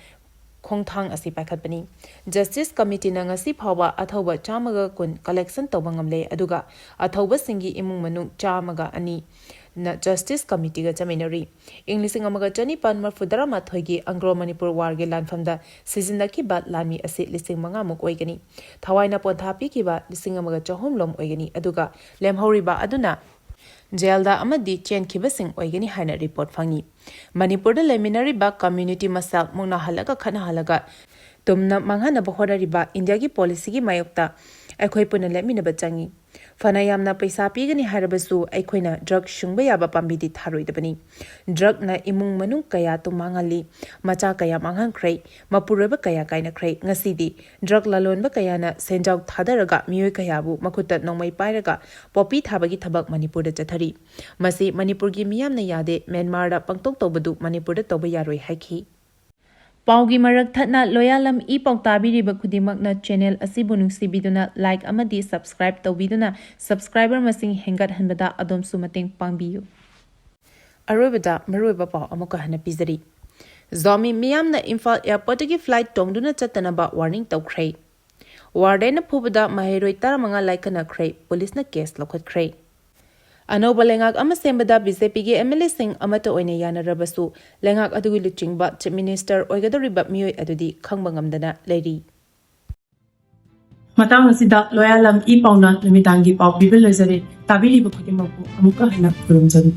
ꯈꯣꯡꯊꯥꯡ ꯑꯁꯤ ꯄꯥꯏꯈꯠꯄꯅꯤ꯫ ꯖꯁꯇꯤꯁ ꯀꯃꯤꯇꯤꯅ ꯉꯁꯤ ꯐꯥꯎꯕ ꯑꯊꯧꯕ ꯆꯥꯝꯃꯒ ꯀꯨꯟ ꯀꯂꯦꯛꯁꯟ ꯇꯧꯕ ꯉꯝꯂꯦ, ꯑꯗꯨꯒ ꯑꯊꯧꯕꯁꯤꯡꯒꯤ ꯏꯃꯨꯡ ꯃꯅꯨꯡ ꯆꯥꯝꯃꯒ ꯑꯅꯤ ꯅ ꯖꯁꯇꯤꯁ ꯀꯃꯤꯇꯤꯒ ꯆꯠꯃꯤꯟꯅꯔꯤ꯫ ꯏꯪ ꯂꯤꯁꯤꯡ ꯑꯃꯒ ꯆꯅꯤꯄꯥꯟ ꯃꯔꯐꯨ ꯇꯔꯥꯃꯥꯊꯣꯏꯒꯤ ꯑꯪꯒ꯭ꯂꯣ ꯃꯅꯤꯄꯨꯔ ꯋꯥꯔꯒꯤ ꯂꯥꯟꯐꯝꯗ ꯁꯤꯖꯤꯟꯅꯈꯤꯕ ꯂꯥꯟꯃꯤ ꯑꯁꯤ ꯂꯤꯁꯤꯡ ꯃꯉꯥꯃꯨꯛ ꯑꯣꯏꯒꯅꯤ꯫ ꯊꯋꯥꯏꯅ ꯄꯣꯟꯊꯥ ꯄꯤꯈꯤꯕ ꯂꯤꯁꯤꯡ ꯑꯃꯒ ꯆꯍꯨꯝ ꯂꯣꯝ ꯑꯣꯏꯒꯅꯤ, ꯑꯗꯨꯒ ꯂꯦꯝꯍꯧꯔꯤꯕ ꯑꯗꯨꯅ ꯖꯦꯜꯗ ꯑꯃꯗꯤ ꯆꯦꯟꯈꯤꯕꯁꯤꯡ ꯑꯣꯏꯒꯅꯤ ꯍꯥꯏꯅ ꯔꯤꯄꯣꯔꯠ ꯐꯪꯏ꯫ ꯃꯅꯤꯄꯨꯔꯗ ꯂꯩꯃꯤꯟꯅꯔꯤꯕ ꯀꯝꯃ꯭ꯌꯨꯅꯤꯇꯤ ꯃꯁꯦꯜ ꯃꯨꯛꯅꯥꯍꯜꯂꯒ ꯈꯠꯅꯍꯜꯂꯒ ꯇꯨꯝꯅ ꯃꯥꯡꯍꯟꯅꯕ ꯍꯣꯠꯅꯔꯤꯕ ꯏꯟꯗꯤꯌꯥꯒꯤ ꯄꯣꯂꯤꯁꯤꯒꯤ ꯃꯥꯌꯣꯛꯇ ꯑꯩꯈꯣꯏ ꯄꯨꯟꯅ ꯂꯦꯞꯃꯤꯟꯅꯕ ꯆꯪꯏ꯫ ꯐꯅ ꯌꯥꯝꯅ ꯄꯩꯁꯥ ꯄꯤꯒꯅꯤ ꯍꯥꯏꯔꯕꯁꯨ ꯑꯩꯈꯣꯏꯅ ꯗ꯭ꯔꯒ ꯁꯨꯡꯕ ꯌꯥꯕ ꯄꯥꯝꯕꯤꯗꯤ ꯊꯥꯔꯣꯏꯗꯕꯅꯤ꯫ ꯗ꯭ꯔꯒꯅ ꯏꯃꯨꯡ ꯃꯅꯨꯡ ꯀꯌꯥ ꯇꯨꯝ ꯃꯥꯡꯍꯜꯂꯤ, ꯃꯆꯥ ꯀꯌꯥ ꯃꯥꯡꯍꯟꯈ꯭ꯔꯦ, ꯃꯄꯨꯔꯣꯏꯕ ꯀꯌꯥ ꯀꯥꯏꯅꯈ꯭ꯔꯦ꯫ ꯉꯁꯤꯗꯤ ꯗ꯭ꯔꯒ ꯂꯂꯣꯟꯕ ꯀꯌꯥꯅ ꯁꯦꯟꯖꯥꯎ ꯊꯥꯗꯔꯒ ꯃꯤꯑꯣꯏ ꯀꯌꯥꯕꯨ ꯃꯈꯨꯠꯇ ꯅꯣꯡꯃꯩ ꯄꯥꯏꯔꯒ ꯄꯣꯄꯤ ꯊꯥꯕꯒꯤ ꯊꯕꯛ ꯃꯅꯤꯄꯨꯔꯗ ꯆꯠꯊꯔꯤ꯫ ꯃꯁꯤ ꯃꯅꯤꯄꯨꯔꯒꯤ ꯃꯤꯌꯥꯝꯅ ꯌꯥꯗꯦ, ꯃ꯭ꯌꯥꯟꯃꯥꯔꯗ ꯄꯪꯇꯧ ꯇꯧꯕꯗꯨ ꯃꯅꯤꯄꯨꯔꯗ ꯇꯧꯕ ꯌꯥꯔꯣꯏ ꯍꯥꯏꯈꯤ꯫ ꯄꯥꯎꯒꯤ ꯃꯔꯛ ꯊꯠꯅ ꯂꯣꯌꯥꯂꯝ ꯏ ꯄꯥꯎ ꯇꯥꯕꯤꯔꯤꯕ ꯈꯨꯗꯤꯡꯃꯛꯅ ꯆꯦꯅꯦꯜ ꯑꯁꯤꯕꯨ ꯅꯨꯡꯁꯤꯕꯤꯗꯨꯅ ꯂꯥꯏꯛ ꯑꯃꯗꯤ ꯁꯕꯁꯀ꯭ꯔꯥꯏꯕ ꯇꯧꯕꯤꯗꯨꯅ ꯁꯕꯁꯀ꯭ꯔꯥꯏꯕꯔ ꯃꯁꯤꯡ ꯍꯦꯟꯒꯠꯍꯟꯕꯗ ꯑꯗꯣꯝꯁꯨ ꯃꯇꯦꯡ ꯄꯥꯡꯕꯤꯌꯨ꯫ ꯑꯔꯣꯏꯕꯗ ꯃꯔꯨꯑꯣꯏꯕ ꯄꯥꯎ ꯑꯃꯨꯛꯀ ꯍꯟꯅ ꯄꯤꯖꯔꯤ꯫ ꯖꯥꯃꯤ ꯃꯤꯌꯥꯝꯅ ꯏꯝꯐꯥꯜ ꯑꯦꯌꯔꯄꯣꯔꯠꯇꯒꯤ ꯐ꯭ꯂꯥꯏꯠ ꯇꯣꯡꯗꯨꯅ ꯆꯠꯇꯅꯕ ꯋꯥꯔꯅꯤꯡ ꯇꯧꯈ꯭ꯔꯦ꯫ ꯋꯥꯔꯗꯦꯟꯅ ꯐꯨꯕꯗ ꯃꯍꯩꯔꯣꯏ ꯇꯔꯥꯃꯉꯥ ꯂꯥꯏꯀꯠꯅꯈ꯭ꯔꯦ, ꯄꯨꯂꯤꯁꯅ ꯀꯦꯁ ꯂꯧꯈꯠꯈ꯭ꯔꯦ꯫ ꯑꯅꯧꯕ ꯂꯩꯉꯥꯛ ꯑꯃ ꯁꯦꯝꯕꯗ ꯕꯤ ꯖꯦ ꯄꯤꯒꯤ ꯑꯦꯝ ꯑꯦꯜ ꯑꯦꯁꯤꯡ ꯑꯃꯠꯇ ꯑꯣꯏꯅ ꯌꯥꯅꯔꯕꯁꯨ ꯂꯩꯉꯥꯛ ꯑꯗꯨꯒꯤ ꯂꯨꯆꯤꯡꯕ ꯆꯤꯐ ꯃꯤꯅꯤꯁꯇꯔ ꯑꯣꯏꯒꯗꯧꯔꯤꯕ ꯃꯤꯑꯣꯏ ꯑꯗꯨꯗꯤ ꯈꯪꯕ ꯉꯝꯗꯅ ꯂꯩꯔꯤ꯫ ꯃꯇꯥꯡ ꯑꯁꯤꯗ ꯂꯣꯌꯥꯂꯝ ꯏ ꯄꯥꯎꯅ ꯅꯨꯃꯤꯗꯥꯡꯒꯤ ꯄꯥꯎ ꯄꯤꯕ ꯂꯣꯏꯖꯔꯦ꯫ ꯇꯥꯕꯤꯔꯤꯕ ꯈꯨꯗꯤꯡꯃꯛꯄꯨ ꯑꯃꯨꯛꯀ ꯍꯟꯅ ꯈꯨꯔꯨꯝꯖꯔꯤ꯫